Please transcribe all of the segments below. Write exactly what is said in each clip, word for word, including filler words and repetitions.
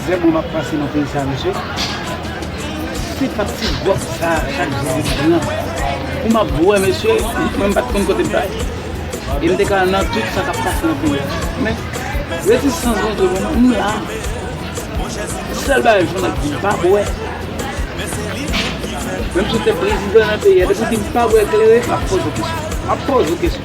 Lè mwen m ap pase nan peyi sa, mesye, se pa ti gwòg sa chak jou m pran. Pou m ap bwè, mesye, mwen m pa t konn kote m t ale. E m te ka nan tout sa k ap pase nan peyi a. Men, rezistans Bondye ban mwen, m la. Sèl bagay, fò nèg di m pa bwè. Menm si w te prezidan nan peyi a, depi w di m pa bwè kleren, m ap poze w kesyon. M ap poze w kesyon.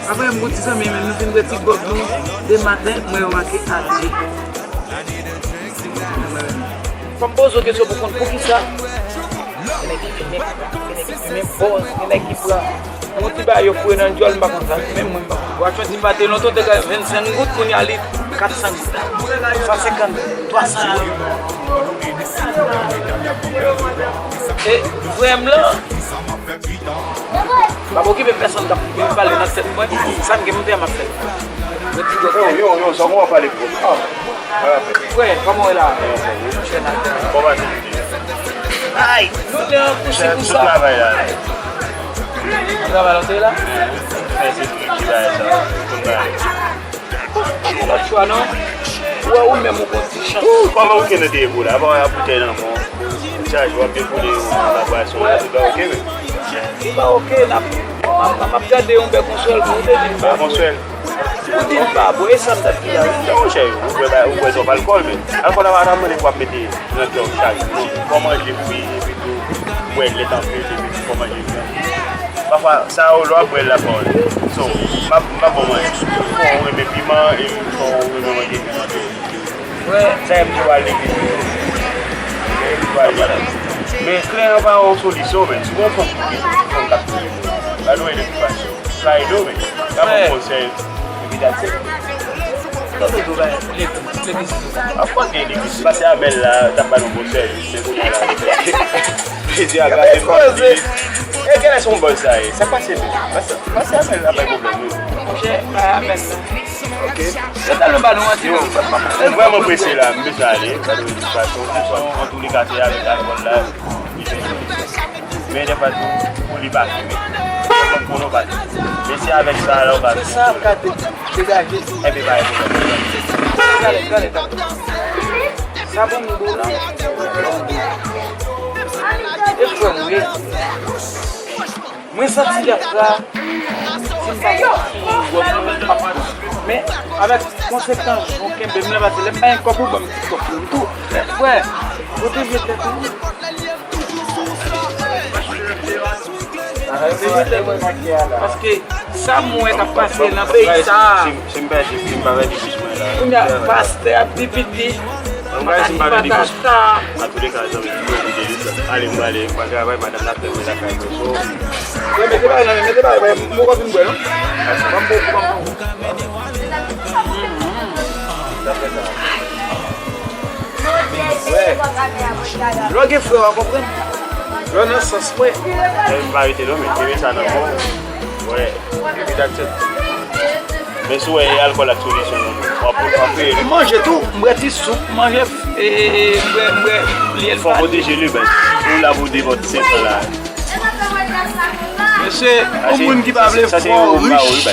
Apre m gon ti zanmi, men nou fin bwè ti gwòg nou de maten, mwen remake a di. Fò m poze w kesyon pou konn poukisa. Gen nèg ki fimen, gen nèg ki fimen bòz, gen nèg ki pran yon ti bagay yo foure nan djòl, m pa konn sa. Menm mwen, m pa konn. Bwasyon ti pate lontan te ka vennsenk goud, kounye a li katsan goud. San senkant, twasan goud. E frè m lan, m ap okipe pèsonn k ap vin pale nan tèt mwen, sa m gen pou m fè, m ap fè. Yo, yo, yo, sa w ap pale pou mwen? Frè, kòman w ye la? Bon maten. Ay, nou te an kousi kousa. Travay la. Travay la, w te la? Fè se ki bagay sa. Konn bagay. Lòt fwa non. Ou wè ou menm ou gon ti chans. Ou kòman ou ke nan te ye pou la? Bon, a boutèy nan men w. Chaje w ap dekoule yon la bwason la, tout bagay oke, men. Li pa oke, n ap, m ap, m ap gade yon bè konswèl pou ou te di m pa bwè. Ou di m pa bwè, e sa m t ap di la wi. Non, monchè, ou bwè, ou bwè twòp alkòl, men alkòl la pa ta mande pou ap mete nan kè w chak jou. Fò w manje fwi, epi tou, bwè lèt anpil, epi tou, fò w manje vyann. Pafwa, sa yo, lè w ap bwè l la, bon, so, m ap, m ap bon manje. Fò w renmen piman, e fò w renmen manje vyann anpil. Sa e m di w al legliz wi. Men kleren pa yon solisyon, men si w gon fanm ki, fanm k ap touye, ba nou ede pi fasil. Sa ede w, men. Ka ban konsèy, epi that's it. Of course gen legliz. Pastè Amèl la, t ap ba nou konsèy, men kounye a la, li fè. Jezi a gade fò legliz. E genlè se yon bòz sa ye. Sa k pase menm? Pastè, pastè Amèl la bay pwoblèm wi. Monchè, pa Amèl la. Ok. Yo tèlman ba nou manti menm. M vrèman prese la, m bezwen ale. Gade yon ti fason, antouka se avèk alkòl la. Men dèfwa tou, pou li pa fimen. Pou nou pa. Men se avèk sa la, ou pa. Se sa, gade, degaje. Enben, pa gen pwoblèm. Gade, gade, gade. Sa pou m di w la. E frè m, wi. Mwen santi lè sa, si m pa santi gwòg mwen, m p ap pran. Men, avèk konsekans, ou kenbe m lè pase, lè m pa gen kòb ou ban m ti kòb pou m tou. Frè, pwoteje tèt ou. Pwoteje tèt ou. Paske sa m wè k ap pase nan peyi sa a. Si m pèdi, si m pa pèdi plis mwen la. Kounye a, pastè ap pi piti. Ann gade si m pa vin di plis. An tou le ka, zanmi, m pwofite wi. Ale, m prale, m pral travay, madanm la fè mwen lakay mwen. So, mwen mete bagay nan men, mete bagay, mwen poko fin bwè, non. Ban m poko, ban m poko. Sa fè sa. Wè. Lè w gen frè, w a konprann. Lè w nan sans mwen. Mwen pa rete non, men kenbe sa nan men w. Wè. Epi that's it. Men si w wè e alkòl ak solisyon, w ap, w ap kreye li. Manje tou, m bwè ti soup, manje, e, e, e, m bwè, m bwè, lyèl. Fò pwoteje li, men. Ou la pou de bò ti sèt la. Mesye, yon moun ki pa vle fò rich.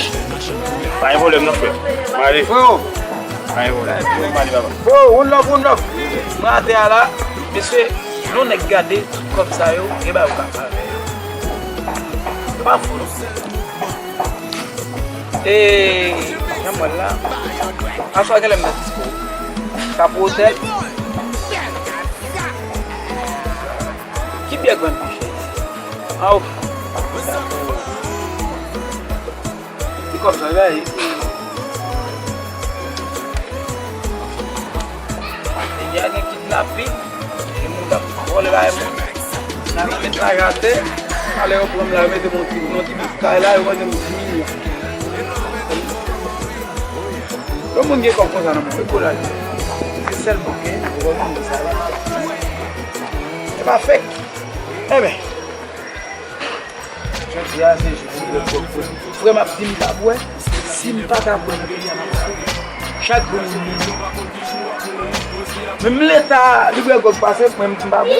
Pa gen pwoblèm non, frè. M ale. Freo. Pa gen pwoblèm. M ale, papa. Freo, one love, one love. Mwen atè a la. Mesye, lè yon nèg gade tout kòb sa yo, gen bagay ou ka fè avè yo. Yo pa fou non. E, jan m wè l la, aswè a genlè m nan dispo. Sa pou otèl. Ki byè grann pi chè? Ah, ok. Li kòb sa, li bay. Deja gen kidnapin, gen moun k ap vòlè bagay moun. N a met lajan atè, talè yo pran m la, yo mete m yon ti, yon ti bout kay la, yo mande m di milyon. Yon moun gen kòb konsa nan men l, wi, pou l al. Se sèl bouke, ou konn moun sa la. Se pa fake. Enben, jodi a se jou pou m bwè gwòg pou li. Frè m ap di m pa bwè, si m pa ta bwè nan peyi a m ap soufri. Chak jou m di menm leta li bwè gwòg pase m, mwen m pa bwè.